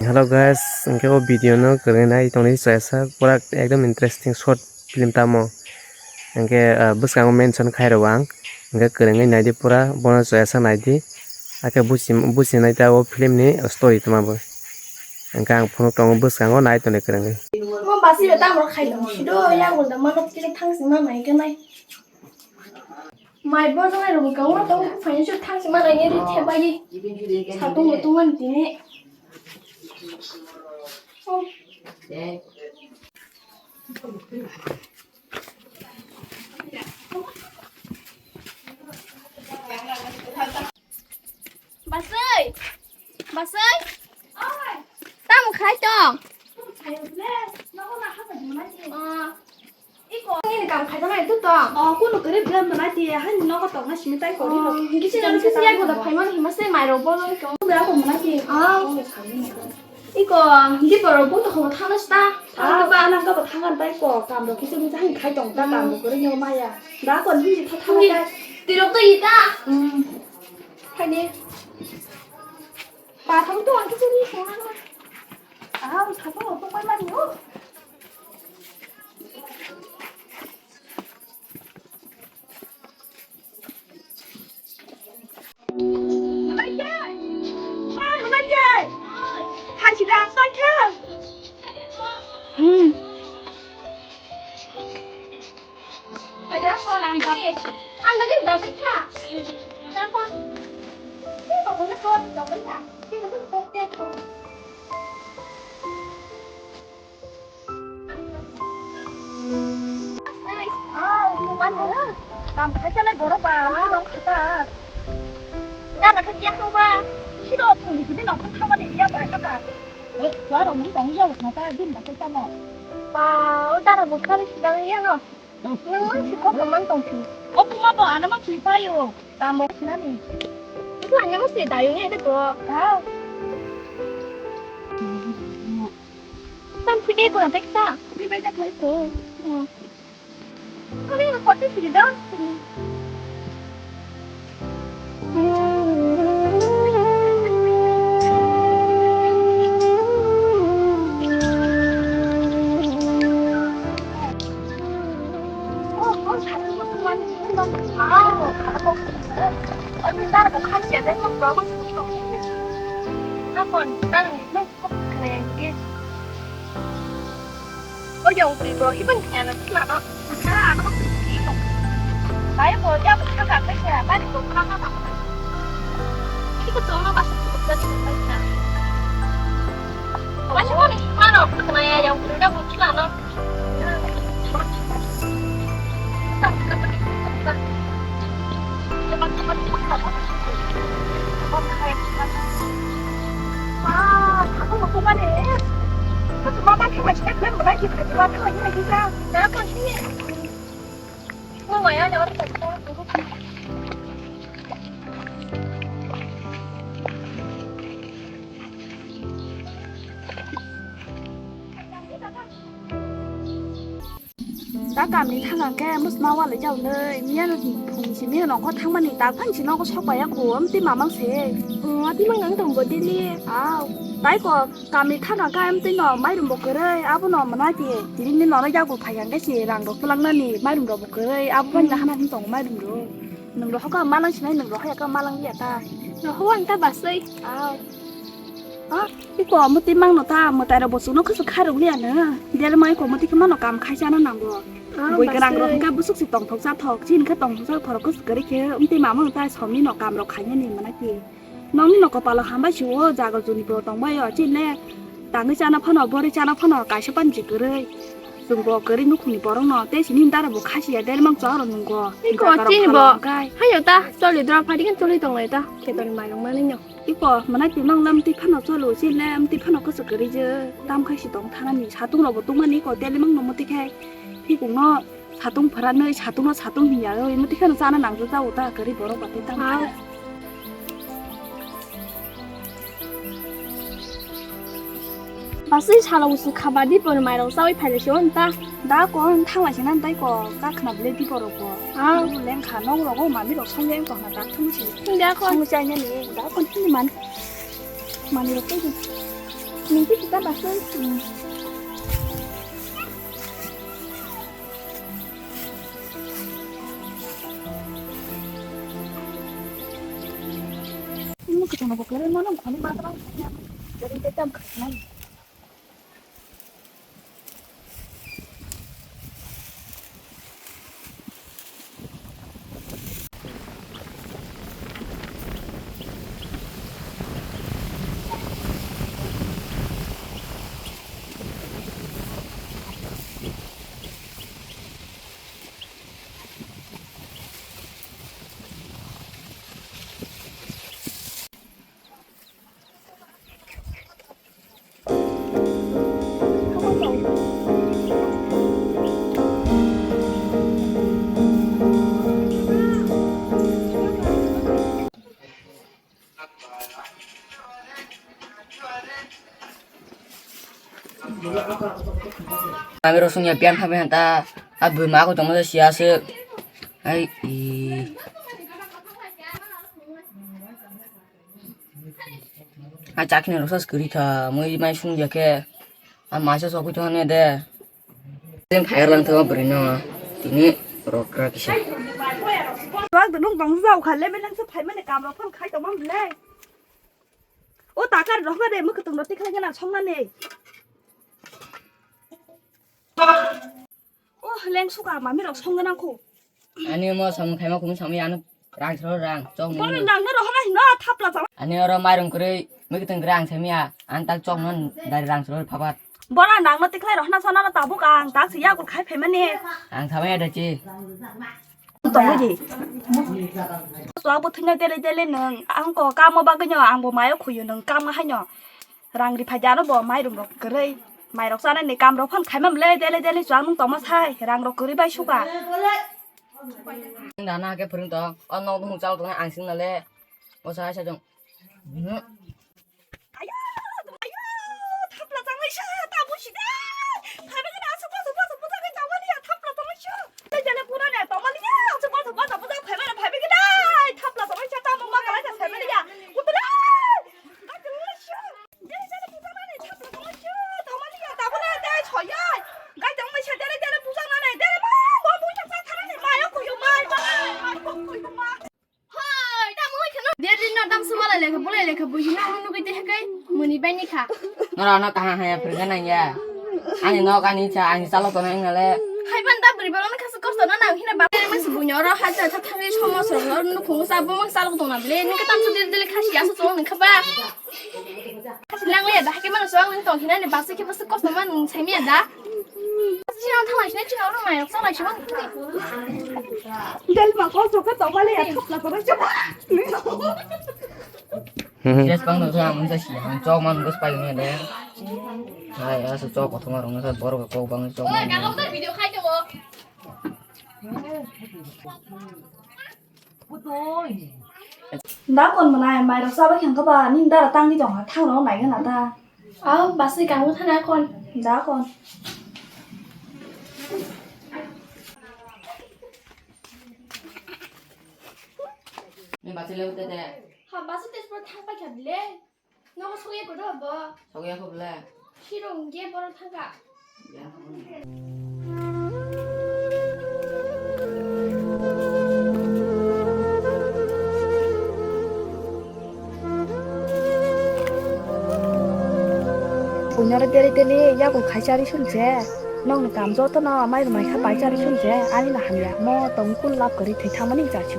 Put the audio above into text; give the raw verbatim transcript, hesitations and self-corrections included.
Hello guys, hwnkhe o video no kwrwngwi nai tongdi chwraisa, pura ekdom interesting short film tamo. Hwnkhe, ah, bwskango mention khai rw ang, hwnkhe kwrwngwi naidi pura, bono chwraisa naidi, hakhe buchi, buchinai ta o film ni story tamo bo. Hwnkhe ang phunuk tongo bwskango nai tongdi kwrwngwi. Mo basi yo tamo khai tong sido ya gunda mano kisa thang sima mai khe nai. Mai bo jong ai rok kang oro tong phai se thang se ma nai ri the bai. Satung bo tong ani tini. Basai! Basai! Tamo khai tong? Iko, nini kam khai tong nai tu tong? Oh, kuno kwrwi bwlai mwnai ti, hani nogo tong na simi tai kori rok. Kisi jani kisi yak boda phai mani hima se mai rok bolo iko. Bwlai ko mwnai ti. Ah. Iko, di boro buto hobo thangna sta. Ah, ba nang ka thang an tai ko, kam rok kisi kisi hani khai tong ta, kam rok kwrwi nyo maya. Da ko ni tha thang tai. Tirok to ita. Hmm. Hani. Ba thang to ang kisi ni thang na. Ah, thang to ko mai mani o. Kam khaikhe lai borok ba, ma rok khatar. Gana khe kiya thangba, siro thungni khe nokha thangmani ya bai khatar. Ba rok ni tong ya khatar, din ba khe tamo. Ba, o dara bo khali sidang ya no. Nang si kok man tong si. O kuma bo ana ma si payo. Tamo sinani. Itu hanya mesti dayungnya itu tuh. Kau. Tam pide ko tak ta. Pide tak ko. Kami yang kote pide dong. O yang bwrwi bo iban kaya na khna no. Kha ano bwrwi. Bai bo ya bo kha ka kha ya bari bo kha ka. Ki ko to no ba sa ko ta ni ba sa. Ba ni ko ni ma no khna ya yang bwrwi da bo khna no. Ta kamni thangkha khe musma wale jawnai miya phung simi nongkhor thangmani ta phang si nogo sok paiya ko amtwi mamang se. Oh, amtwi mang nang tong bo dili. Aw, tai ko kamni thangkha khe amtwi no mairum bo kwrwi abono mwnai ti tini ni nono yago phai khe se rang rok twlang nani mairum rok bo kwrwi abo phang da hana tong mairum rok. Nwng rohor khe malang sinai, nwng rohor khe malang ya ta. Rohor ang ta basai. Aw. Ah, iko muti mangno ta, mwtai rok bo chukno khwswk kharok liya no. Derma iko muti khe mano kam khai chana nango. Ah, bui kwrang rok basai. Hwnkhe bwswk se tongthok chathok, chini khe tongthok chathok rok khwswk kwrwi khe muti mama ta somni no kam rok khainani mwnai khe. Nokni no kopalo hambai se o jaga joni bo tongbai o chini le tangwi chana phano, bori chana phano kaisa panji kwrwi. Chwng bo kwrwi nukhungni borokno tei sini dara bo khasiya dermang choro nungo. Iko jaga rok chini phalok bo hwnkhe. Hayo ta choli dra phadi khe choli tonglai ta khetoni mairok manwi no. Iko mwnai twi mang lam twi phano cholo chini lam twi phano kwchwk kwrwi je tam khai si tong thanani satung rok bo tungmani iko dermang no muti khai. Hikung no satung phwranwi satung no satung hiya oi muti kheno chana nangjakgo ta kwrwi borok ba tei tam. Aw. Aswk salo usuk kha ba di, pon mairok chaui phai lai se o nta. Da kon thang lai se na ntai ko, ka khna bwle di borok bo. Ah. Leng kha nok rogo mami rok song yang tong na dak thung si. Da kon. Song chai na ni, da kon thini man. Mami rok tei. Ningki kita masuk. Ini kita mau buka mana? Kami mata. Jadi kita buka mana? Kami rosong ya pian kami hanta abu ma aku tongmo sia se. Ai i. A chakni roksa skiri kha, mui mai sung ya khe. A maisa sokwi thone de. Ten phayar lang thama bwrwi no. Tini rokra kisa. Wak de nung tong jau kha, lebe nang se phai mane kam rok phang khai tong mam le. O takar rok de muk tung roti khai gana song na ne. Oh, leng suka mami rok song gana khu. Ani mo samung khaima khum samung ano rang sro rang chok. Boro nang no rohna hino thapla chama. Ani oro mairung kwrwi mui tong rang samia an tak chok non dari rang sro phapat. Boro nang no tikhlai rohna sana na tabuk ang tak siya kul khai phaimani. Ang samaya da chi. Tongo ji. So abo thina tele tele nang ang ko kamo bagwi no ang bo mayo khuyo nang kamo haino. Rang ri phai jano bo mairum rok kwrwi. Mai rok chana ni kam rok phan khaimam le dele dele chuang nung tongma sai rang rok kwrwi bai suka. Dana ke phwrwng tong o nok nung chal tong ang sing na le. O sa sa jong. Ayo, ayo, thapla changlaisa, ta busi de. Phaiba gana asuk asuk asuk busa ke chawani ya thapla changlaisa. Te jale pura ne tomali ya asuk asuk asuk busa phaiba phaiba gana thapla changlaisa ta mama kala ta phaiba ya. Utra. Ai changlaisa. Hoi, tamo hoi kheno. Derdi no dam sumala lekha, bulai lekha, buhi no nugui te hekai, muni bai ni kha. Nora no kaha haya phirga nang ya. Ani nok ani cha, ani chalo tono inga le. Hai ban da bri balo no khasa kosto no nang hina ba. Mas bunyo ro ha cha cha thari somos ro no nukhung sa bo mang chalo tona bile, ni ka tam sa derdi le khasi aso tong ni kha ba. Nang le da hake mano suang nang tong hinani baksa khe baksa kosto man nang sai miya da. Chini ang thanglai sini chini ang nang nairok sanglai sini. Del ma kosto khe tong mali ya thapla tong sini. Yes bang no sa ang sa si ang chok man bus pai miya da. Hai asa chok kothoma rong sa borok kok bang chok man. Video khai to. Da kon mwnai mairok chabai khang kha ba, nini dara tangwi tong kha, thang rok nai gana ta. Aw, baswi kangwi thana kon. Da kon. Ni baswi le utte de. Ha, baswi te spo thang pai kha bile. Nogo sokya kotor bo. Sokya ko bole. Siro hwnkhe borok thangkha. Puinoro teri teli yakung khaisa ri sumse. Nokni kam jotono mai rwmai kha paisa ri sumse. Ani no hamya mo tong kul lab kwrwi thwi thangmani chachu.